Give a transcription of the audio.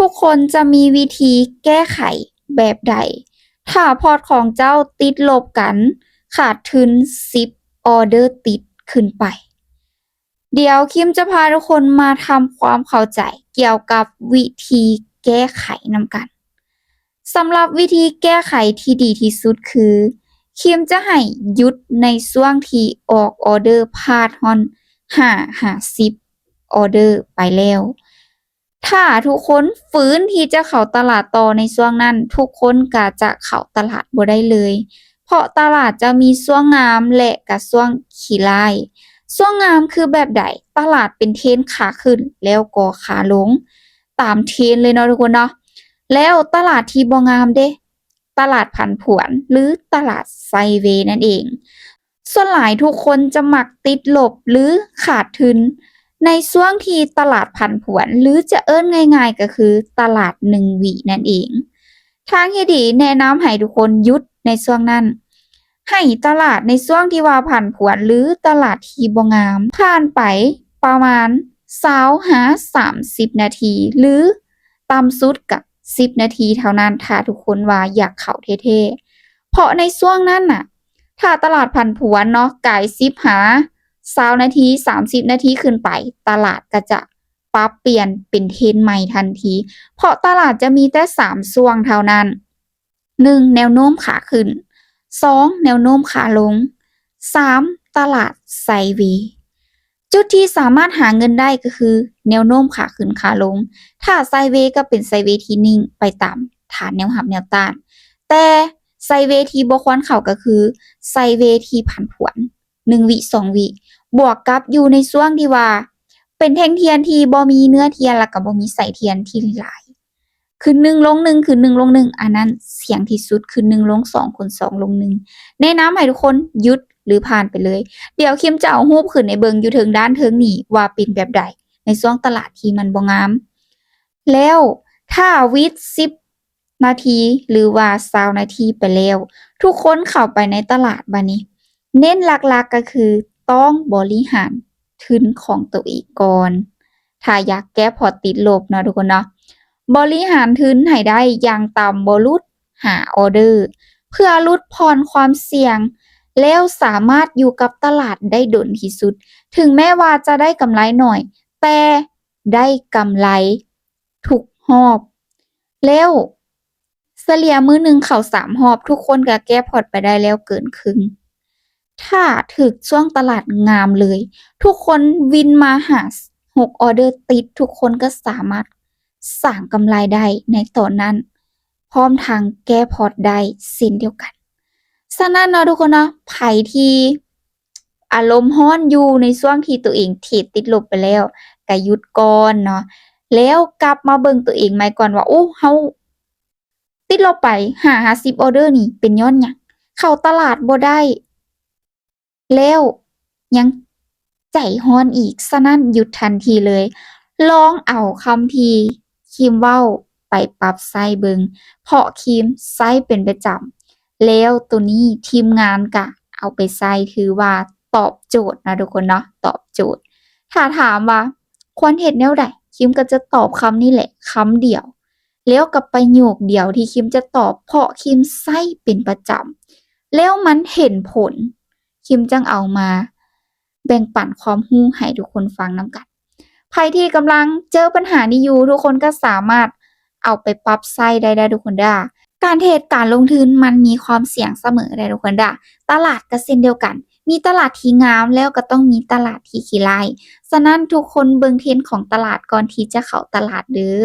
ທຸກຄົນຈະມີວິທີແກ້ໄຂແບບໃດ ຖ້າພອດຂອງເຈົ້າຕິດລົບກັນ ຂາດທຶນສິບອໍເດີຕິດຂຶ້ນໄປ? ດຽວຄິມຈະພາທຸກຄົນມາທຳຄວາມເຂົ້າໃຈກ່ຽວກັບວິທີແກ້ໄຂນຳກັນ. ສຳລັບວິທີແກ້ໄຂທີ່ດີທີ່ສຸດຄື ຄິມຈະໃຫ້ຢຸດໃນຊ່ວງທີ່ອອກອໍເດີພາດຮອດຫ້າຫາສິບອໍເດີໄປແລ້ວ. ຖ້າທຸກຄົນຝືນທີ່ຈະເຂົ້າຕະຫຼາດຕໍ່ໃນຊ່ວງນັ້ນ, ທຸກຄົນກໍຈະເຂົ້າຕະຫຼາດບໍ່ໄດ້ເລີຍ, ເພາະຕະຫຼາດຈະມີຊ່ວງງາມ ແລະ ກະຊ່ວງຂີ້ຮ້າຍ. ຊ່ວງງາມຄືແບບໃດ? ຕະຫຼາດເປັນເທຣນຂາຂຶ້ນ ແລ້ວກໍຂາລົງ ຕາມເທຣນເລີຍເນາະທຸກຄົນເນາະ. ແລ້ວຕະຫຼາດທີ່ບໍ່ງາມເດ? ຕະຫຼາດຜັນຜວນ ຫຼື ຕະຫຼາດໄຊເວນັ້ນເອງ. ສ່ວນຫຼາຍທຸກຄົນຈະມັກຕິດລົບ ຫຼື ຂາດທຶນ ໃນຊ່ວງທີ່ຕະຫຼາດຜັນຜວນ ຫຼື ຈະເອີ້ນງ່າຍໆກໍຄືຕະຫຼາດໜຶ່ງຫວີນັ້ນເອງ. ທາງທີ່ດີແນະນຳໃຫ້ທຸກຄົນຢຸດໃນຊ່ວງນັ້ນ, ໃຫ້ຕະຫຼາດໃນຊ່ວງທີ່ວ່າຜັນຜວນ ຫຼື ຕະຫຼາດທີ່ບໍ່ງາມ ຜ່ານໄປປະມານຊາວຫາສາມສິບນາທີ ຫຼື ຕ່ຳສຸດກະສິບນາທີເທົ່ານັ້ນ ຖ້າທຸກຄົນວ່າຢາກເຂົ້າແທ້ໆ. ເພາະໃນຊ່ວງນັ້ນນະ ຖ້າຕະຫຼາດຜັນຜວນເນາະ ກາຍສິບຫາຊາວນາທີ ສາມສິບນາທີຂຶ້ນໄປ ຕະຫຼາດກໍຈະປັບປ່ຽນເປັນເທຣນໃໝ່ທັນທີ, ເພາະຕະຫຼາດຈະມີແຕ່ສາມຊ່ວງເທົ່ານັ້ນ. ໜຶ່ງ ແນວໂນ້ມຂາຂຶ້ນ, ສອງ ແນວໂນ້ມຂາລົງ, ສາມ ຕະຫຼາດໄຊເວ. ຈຸດທີ່ສາມາດຫາເງິນໄດ້ກໍຄືແນວໂນ້ມຂາຂຶ້ນຂາລົງ. ຖ້າໄຊເວກໍເປັນໄຊເວທີ່ນິ່ງໄປຕາມຖານແນວຮັບແນວຕ້ານ, ແຕ່ໄຊເວທີ່ບໍ່ຄວນເຂົ້າກໍຄືໄຊເວທີ່ຜັນຜວນ ໜຶ່ງວິ ສອງວິ ບວກກັບຢູ່ໃນຊ່ວງທີ່ວ່າເປັນແທ່ງທຽນທີ່ບໍ່ມີເນື້ອທຽນ ແລ້ວກໍບໍ່ມີໄສ້ທຽນທີ່ຫຼາຍ. ຂຶ້ນໜຶ່ງລົງໜຶ່ງ ຂຶ້ນໜຶ່ງລົງໜຶ່ງ ອັນນັ້ນສ່ຽງທີ່ສຸດ ຂຶ້ນໜຶ່ງລົງສອງ ຂຶ້ນສອງລົງໜຶ່ງ. ແນະນຳໃຫ້ທຸກຄົນຢຸດ ຫຼື ຜ່ານໄປເລີຍ. ດຽວຄິມຈະເອົາຮູບຂຶ້ນໃຫ້ເບິ່ງຢູ່ເທິງດ້ານເທິງນີ້ວ່າເປັນແບບໃດ ໃນຊ່ວງຕະຫຼາດທີ່ມັນບໍ່ງາມ. ແລ້ວຖ້າວິດສິບນາທີ ຫຼືວ່າຊາວນາທີໄປແລ້ວ ທຸກຄົນເຂົ້າໄປໃນຕະຫຼາດບາດນີ້ ເນັ້ນຫຼັກໆກໍຄືຕ້ອງບໍລິຫານທຶນຂອງໂຕເອງກ່ອນ ຖ້າຢາກແກ້ພອດຕິດລົບເນາະທຸກຄົນເນາະ. ບໍລິຫານທຶນໃຫ້ໄດ້ຢ່າງຕ່ຳບໍ່ຫຼຸດຫ້າອໍເດີ ເພື່ອຫຼຸດຜ່ອນຄວາມສ່ຽງ ແລ້ວສາມາດຢູ່ກັບຕະຫຼາດໄດ້ດົນທີ່ສຸດ. ເຖິງແມ່ວ່າຈະໄດ້ກຳໄລໜ້ອຍ ແຕ່ໄດ້ກຳໄລທຸກຮອບ ແລ້ວສະເລ່ຍມື້ໜຶ່ງເຂົ້າສາມຮອບ ທຸກຄົນກໍແກ້ພອດໄປໄດ້ແລ້ວເກີນເຄິ່ງ. ຖ້າຖືກຊ່ວງຕະຫຼາດງາມເລີຍ ທຸກຄົນວິນມາຫາຫົກອໍເດີຕິດ ທຸກຄົນກໍສາມາດສ້າງກຳໄລໄດ້ໃນຕອນນັ້ນ ພ້ອມທັງແກ້ພອດໄດ້ເຊັ່ນດຽວກັນ. ສະນັ້ນເນາະທຸກຄົນເນາະ ໃຜທີ່ອາລົມຮ້ອນຢູ່ໃນຊ່ວງທີ່ໂຕເອງເທຣດຕິດລົບໄປແລ້ວ ກະຢຸດກ່ອນເນາະ ແລ້ວກັບມາເບິ່ງໂຕເອງໃໝ່ກ່ອນວ່າ ໂອ້ ເຮົາຕິດລົບໄປຫ້າຫາສິບອໍເດີນີ້ເປັນຍ້ອນຫຍັງ? ເຂົ້າຕະຫຼາດບໍ່ໄດ້ ແລ້ວຍັງໃຈຮ້ອນອີກ, ສະນັ້ນຢຸດທັນທີເລີຍ. ລອງເອົາຄຳທີ່ຄິມເວົ້າໄປປັບໃຊ້ເບິ່ງ, ເພາະຄິມໃຊ້ເປັນປະຈຳ, ແລ້ວໂຕນີ້ທີມງານກະເອົາໄປໃຊ້, ຖືວ່າຕອບໂຈດເນາະທຸກຄົນເນາະ, ຕອບໂຈດ. ຖ້າຖາມວ່າຄວນເຮັດແນວໃດ? ຄິມກໍຈະຕອບຄຳນີ້ແຫຼະ, ຄຳດຽວ. ແລ້ວກັບປະໂຫຍກດຽວທີ່ຄິມຈະຕອບ, ເພາະຄິມໃຊ້ເປັນປະຈຳ ແລ້ວມັນເຫັນຜົນ, ຄິມຈຶ່ງເອົາມາແບ່ງປັນຄວາມຮູ້ໃຫ້ທຸກຄົນຟັງນຳກັນ. ໃຜທີ່ກຳລັງເຈີບັນຫານີ້ຢູ່, ທຸກຄົນກໍສາມາດເອົາໄປປັບໃຊ້ໄດ້ເດີ້ທຸກຄົນເດີ້. ການເທຣດການລົງທຶນມັນມີຄວາມສ່ຽງສະເໝີເດີ້ທຸກຄົນເດີ້. ຕະຫຼາດກໍເຊັ່ນດຽວກັນ, ມີຕະຫຼາດທີ່ງາມ ແລ້ວກໍຕ້ອງມີຕະຫຼາດທີ່ຂີ້ຮ້າຍ. ສະນັ້ນທຸກຄົນເບິ່ງເທຣນຂອງຕະຫຼາດກ່ອນທີ່ຈະເຂົ້າຕະຫຼາດເດີ້.